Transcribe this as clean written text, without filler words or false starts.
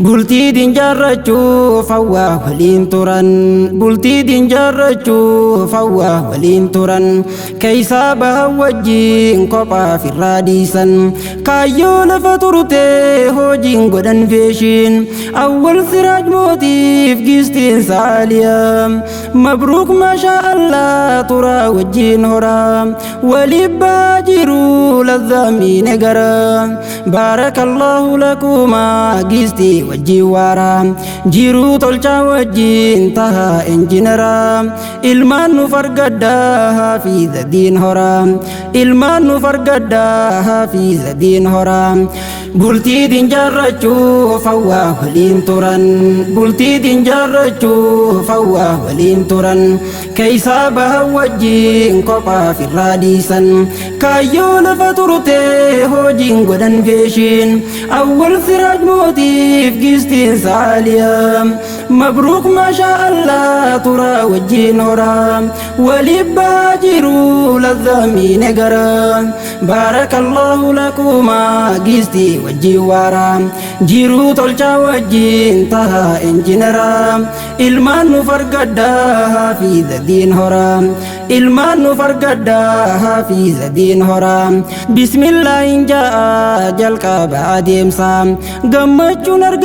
Bultii dinjaarrachuuf hawwaa waliin turan, bultii dinjaarrachuuf hawwaa waliin turan, keeysaa bahan wajjiin kophaa firraa dhiisan. Kaayyoo lafa turte hojiin godhan feeshiin, Awwal Siraaj Mootiif giistiin saaliyaa. Mabruuk, maashaa Allah, turaa wajjiin horaa, waliif bahaa jiru lazzaamiine gara. Baarakallahu lakumaa, giistii wajjiin waaraa, jiruu tolchaa wajjiin tahaa injineraa. Ilmaan nuuf argaddaa, hafiiza diin horaa, ilmaan nuuf argaddaa, hafiiza diin horaa. Bultii dinjaarrachuuf hawwaa waliin turan, bultii dinjaarrachuuf hawwaa waliin turan, keeysaa bahan wajjiin kophaa firraa dhiisan. Kaayyoo lafa turte hojiin godhan feeshiin, Awwal Siraaj Mootiif giistiin saaliyaa. Mabruuk, maashaa Allah, turaa wajjiin horaa, waliif bahaa jiru lazzaamiine gara. Baarakallahu lakumaa, giistii wajjiin waaraa, jiruu tolchaa wajjiin tahaa injineraa. Ilmaan nuuf argaddaa, hafiiza diin horaa, ilmaan nuuf argaddaa, hafiiza diin horaa. Bismillaahin ja'a jalqaba adeemsa gammachuun arga.